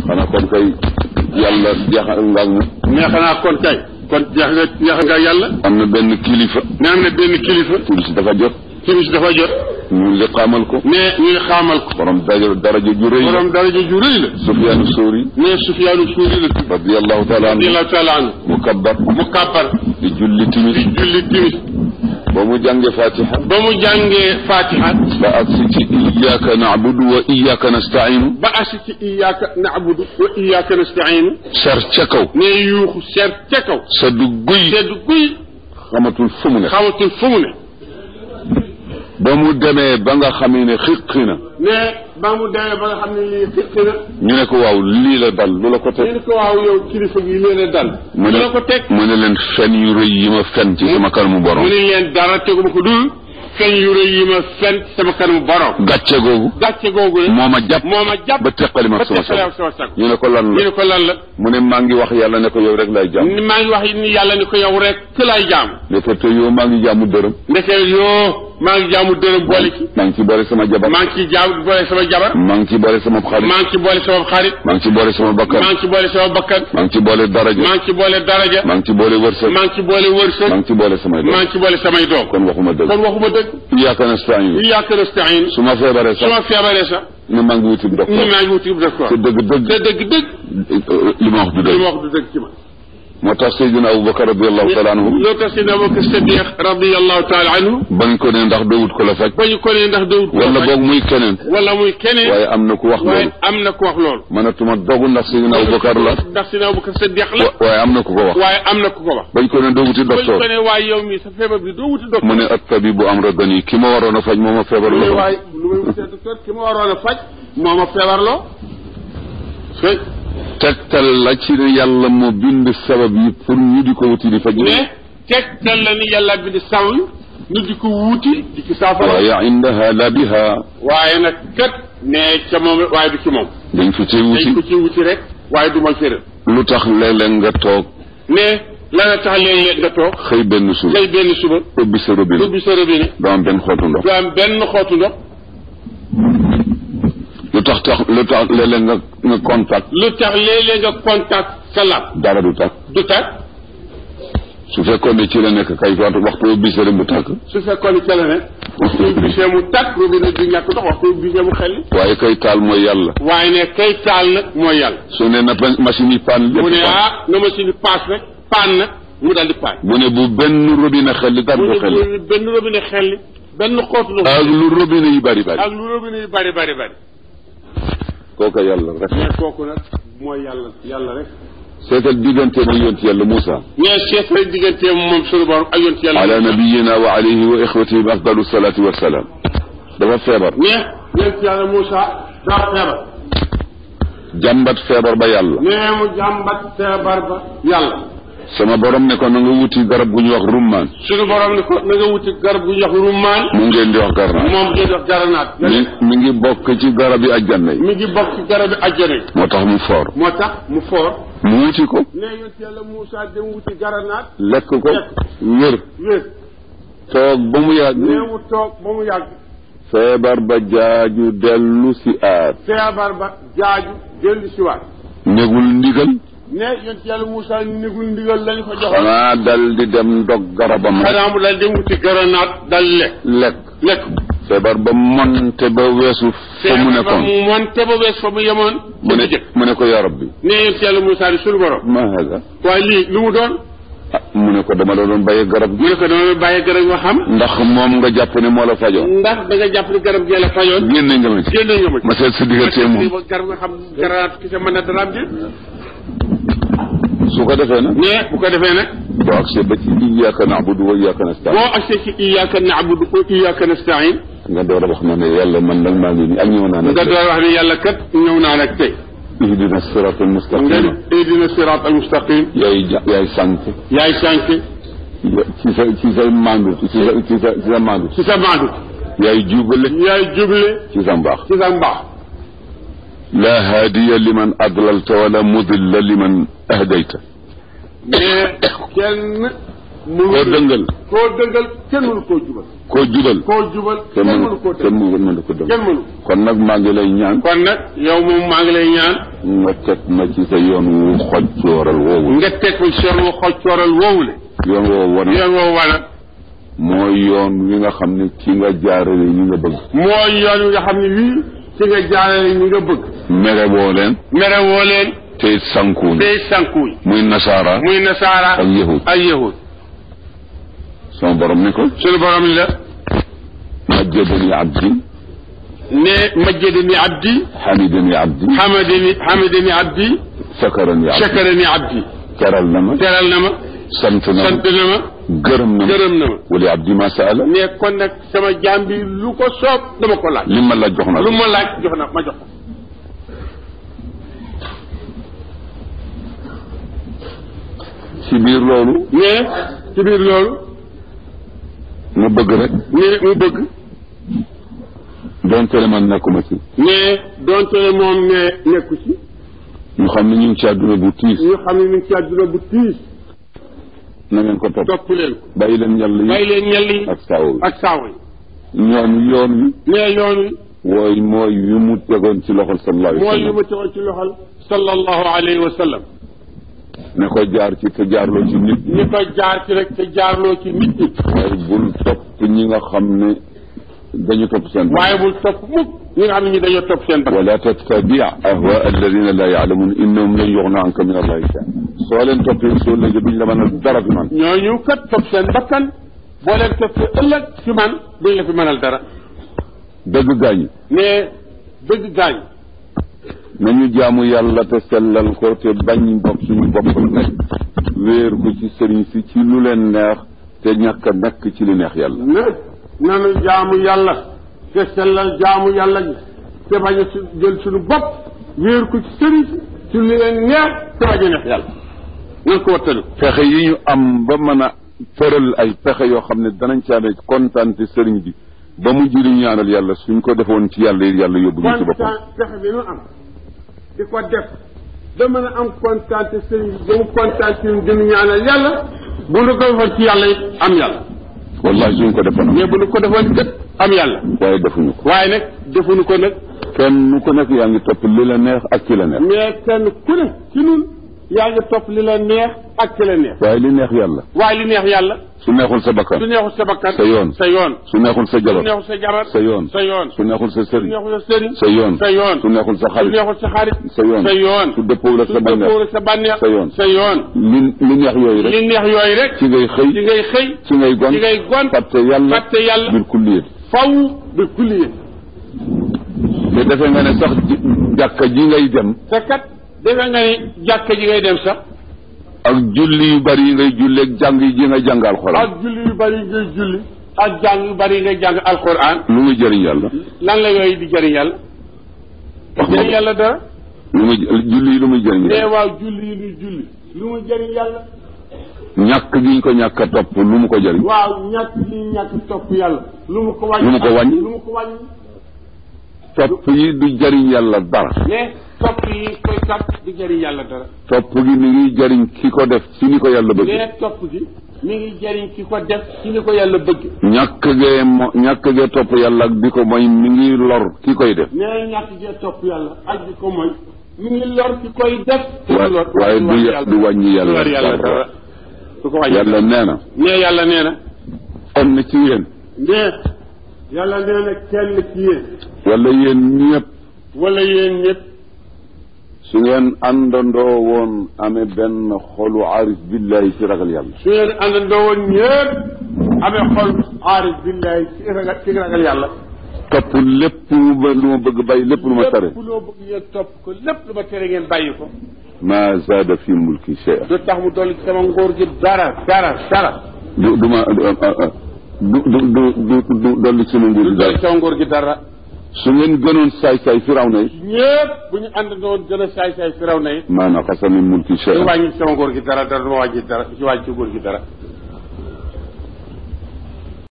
xanaa kon kay yàlla jeexal nga ak moom. mais xanaa kon kay. kon jeex nga yàlla. am na benn kilifa. ne am na benn kilifa. timis dafa jot. timis dafa jot. ñu li xaamal ko. mais ñu xaamal ko. borom daraja ju rëy la. borom daraja ju rëy la. Sufyaanu Suuri. mais Sufyaanu Suuri la. radiyallahu taala anhu. radiyallahu taala anhu. mu kabbar. di julli timis. ba mu jàngee Fatiha. ba agsi ci iyyaka na'budu wa iyyaka nasta'inu. ser ca kaw. ne yuuxu ser ca kaw. seddu guy. xamatul fu mu ne. ba mu demee ba nga xam ne xiqi na. ba mu demee ba nga xam ne lii xiqi na. ñu ne ko waaw lii la dal lu la ko teg. ñu ne ko waaw yow kilifa gi lii la dal. lu la ko teg mu ne leen fen yu rëy yi ma fen ci sama kanamu borom. mu ne leen dara teguma ko dul fen yu rëy yi ma fen ci sama kanamu borom. gàcce googu la. moo ma jàpp ba teqali ma sama sago. ñu ne ko lan la. mu ne maa ngi wax yàlla ne ko yow rek lay jaam. maa ngi wax ni yàlla ne ko yow rek lay jaam. ndekete yoo maa ngi jaamu dërëm. maa ngi jaamu dërëm boole ci. maa ngi ci boole sama jabar. maa ngi ci boole sama jabar. maa ngi ci boole sama xarit. maa ngi ci boole sama xarit. maa ngi ci boole sama bakkan. maa ngi ci boole sama bakkan. maa ngi ci boole daraja. maa ngi ci boole daraja. maa ngi ci boole wërsëg. maa ngi ci boole wërsëg. maa ngi ci boole samay doom. maa ngi ci boole samay doom. kon waxuma dëgg. Iyyaka nasta'in. su ma feebaree sax. ne maa ngi wuti docteur. te dëgg. li ma wax du dëgg ci ma. moo tax Seydina Aboubacar radiyallahu taala anhu. loo tax Seydina Aboubacar Siddiq radiyallahu taala anhu. bañ ko ne ndax doo wut ko la faj. wala boog muy keneen. waaye am na ku wax loolu. mënatuma dogu ndax Seydina Aboubacar la. Siddiq la. waaye am na ku ko wax. bañ ko ne doo wuti docteur. bañ ko ne waaye yow mi sa feebar bi doo wuti docteur. mu ne at-tabibu amradani ki ma waroon a faj moo ma feebar loo. waaye lu may wutee docteur ki ma waroon a faj moo ma feebar loo. tegtal la ci ne yàlla moo bind sabab yi pour ñu di ko wuti di faj. mais tegtal la ni yàlla bind sabab ñu di ko wuti di ci saafara. waaye indaha la biha. waaye nag kat ne ca moom waaye du ci moom. dañ ko ciy wuti rek. waaye du ma fëral. lu tax léeg-léeg nga toog. mais la nga tax léeg-léeg nga toog. xëy benn suba. ubbi sa robinet. doo am benn xootu ndox. lu tax léeg-léeg nga contact. sa laab. dara du tàkk. su fekkoon ne ci la nekk kay waxtu ubbi sa mu tàkk. su fekkoon ne ci la nekk. waxtu ubbi sa mu tàkk robinet du ñàkk ndox waxtu ubbi sa mu xel. waaye kay taal mooy yàlla. waaye ne kay taal nag mooy yàlla. su ne na machine yi paan. mu ne na machine yi paas rek paan nag mu daal di paan. mu ne bu benn robinet xel dara du xel. benn robinet xel benn xootu ndox. ak lu robinet yi bari. kooku yàlla rek. mais kooku nag mooy yàlla rek. seetal digganteem ak yonent yàlla Moussa. mais seetal digganteem moom sunu borom ak yonent yàlla. ala nabiyina wa alayhi wa ixwatihi afdalu salaati wa salaam. dafa feebar. mais yonent yàlla Moussa daa feebar. jàmbat feebar ba yàlla. mais mu jàmbat feebar ba yàlla. sama borom ne ko na nga wuti garab gu ñuy wax rummaan. suñu borom ne ko na nga wuti garab gu ñuy wax rummaan. mu ngeen di wax garnaat. moom ngeen di wax garnaat. mi ngi bokk ci garab yi àjjana yi. moo tax mu foor. mu wuti ko. ne yonent yàlla Moussa dem wuti garnaat. lekk ko wér. toog ba mu yàgg. feebar ba jaaju dellu si aat. negul ndigal. ne yonent yàlla Moussa negul ndigal lañ ko joxoon. xanaa dal di dem dog garabam. xanaa mu dal dem wuti garanaat dal lekk. feebar ba monte ba weesu. fa mu nekkoon fa mu yemoon. mu ne ko yaa rabbi. ne yonent yàlla Moussa di sunu borom. ma hada. waaye lii lu mu doon. mu ne ko dama la doon bàyyi garab gi. nga xam. ndax moom nga jàpp ne moo la fajoon. ndax da nga jàpp ne garab gi la fajoon. génne nga ma ci. ma seet sa diggante moom. garab nga xam garanaat ki sa mën a daraam ji. su ko defee nag. bu ko defee nag. boo agsee ba ci iyyaka na'budu wa iyyaka nasta'in. nga door a wax na ne yàlla man nag maa ngi nii ak ñëw naa nag. nga door a wax ne yàlla kat ñëw naa nag tey. ihdina siraatal mustaqim. ihdina siraatal mustaqim. yaay sànq. ci sa maandu. ci sa maandu. yaay jubale. ci sa mbaax. la haadiya liman adlalta wala mudilla liman ahdayta. mais kenn. koo dëngal kenn mënu koo jubal. koo jubal kenn mënu ko dëngal. kon nag maa ngi lay ñaan. yow moom maa ngi lay ñaan. nga teg ma ci sa yoon wu xoccooral woowu. nga teg ma ci sa yoon wu xoccooral woowu le. yoon woowu wana. mooy yoon wi nga xam ne ci nga jaarale ñi nga bëgg. mooy yoon wi nga xam ne wii ci nga jaarale ñi nga bëgg. mere woo leen. tey sankuuñ. muy nasaara. ak yahud. sama borom ni ko. sunu borom ni la. majjadani abdi. ne majjadani abdi. hamidani abdi. hamidani abdi. sakarani abdi. teral na ma. sant na ma. gërëm na ma. wali abdi ma saala. ne kon nag sama jaam bi lu ko soob dama ko laaj. li ma laaj jox na ma jox ko. ci biir loolu. mu bëgg rek. mu bëgg. donte ne man nekkuma ci. donte ne moom nekku ci. ñu xam ne ñu ngi ci àdduna bu tiis. na ngeen ko topp leen ko. bàyyi leen ñal yi. ak saaw yi. ñoom yoon wi. mooy yu mu tegoon ci loxol sallallahu alayhi wa sallam. ne ko jaar ci te jaarloo ci nit ñi. waaye bul topp ñi nga xam ne dañu topp seen bopp. waaye bul topp mukk ñi nga xam ne ñi dañoo topp seen bopp. wala tattabi ahwa alladina la yaalamun innahum lan yuxna anka min allahi shay. soo leen toppee soo léegi duñ la mën a dara fi man. ñooñu kat topp seen bakkan boo leen toppee ëllëg fi man duñ la fi mënal dara. dëgg gaañ. nañu jaamu yàlla te sellal ko te bañ bopp suñu bopp nag wéer ko ci sëriñ si ci lu leen neex te ñàkk a nekk ci li neex yàlla. nanu jaamu yàlla te sellal jaamu yàlla ji te bañ a jël suñu bopp wéer ko ci sëriñ si ci lu leen neex te bañ a neex yàlla. nan ko wattali pexe yi ñu am ba mën a tëral ay pexe yoo xam ne danañ ci amee kontaan te sëriñ bi ba mu jëli ñaanal yàlla suñ ko defoon ci yàlla yi yàlla yóbbu ñu ci boppam. pexe bi ñu am di ko def ba mën a am kontaan te sëriñ bi ba mu kontaan ci ñun dinu ñaanal yàlla bu nu ko defoon ci yàlla it am yàlla. wallahi suñ ko defoon mais bu nu ko defoon it am yàlla. waaye defuñu ko. waaye nag defuñu ko nag. kenn ku nekk yaa ngi topp li la neex ak ki la neex. mais kenn ku ne ci ñun yaa ngi topp li la neex ak ki la neex. waaye li neex yàlla. su neexul sa bakkan. sa yoon. su neexul sa jabar. sa yoon. su neexul sa sëriñ. sa yoon. su neexul sa xarit. sa yoon. su dëppoo ak sa bànneex. sa yoon. li neex yooyu rek. ci ngay xëy. ci ngay gont. fàtte yàlla. bil kulliyat. bil kulliyat. te defe nga ne sax jàkka ji ngay dem. te kat defe nga ne jàkka ji ngay dem sax. ak julli yu bari yi ngay julli ak jàng yi ji ngay jàng alxuraan. ak julli yu bari yi ngay julli ak jàng yu bari yi ngay jàng alxuraan. lu muy jëriñ yàlla. lan la yooyu di jëriñ yàlla. jëriñ yàlla dara. julli yi lu muy jëriñ yàlla. waaw julli yi ñuy julli. lu muy jëriñ yàlla. ñàkk gi ñu ko ñàkk a topp lu mu ko jëriñ. waaw ñàkk gi ñu ñàkk topp yàlla. lu mu ko wàññi. topp yi du jëriñ yàlla dara. topp yi koy kat di jëriñ yàlla dara. topp gi mi ngi jëriñ ki ko def ci ni ko yàlla bëgg. topp gi mi ngi jëriñ ki ko def ci ni ko yàlla bëgg. ñàkk gee topp yàlla ak di ko mooy mi ngi lor ki koy def. ñàkk gee topp yàlla ak di ko mooy mi ngi lor ki koy def. waaye du wàññi yàlla dara. du ko wàññi yàlla nee na. yàlla nee na. kenn ci yéen. yàlla nee na kenn ci yéen. wala yéen ñëpp. su ngeen àndandoo woon amee benn xolu aarif billahi ci ragal yàlla. su ngeen àndandoo woon ñëpp amee xol aarif billahi ci ragal yàlla. topp lépp lu ma bëgg bàyyi lépp lu ma tere. lépp loo bëgg ngeen topp ko lépp lu ma tere ngeen bàyyi ko. ma zaada fi mulki shay'a. du tax mu dolli ci sama ngóor gi dara. du dolli ci sama ngóor gi dara. su ngeen gënoon saay-saay Firawna yi. ñëpp bu ñu àndandoo gën a saay-saay Firawna yi. maanaam xasami mulki shay'a. du wàññi sama ngóor gi dara du ma wàññi dara du ci wàññi ci ngóor gi dara.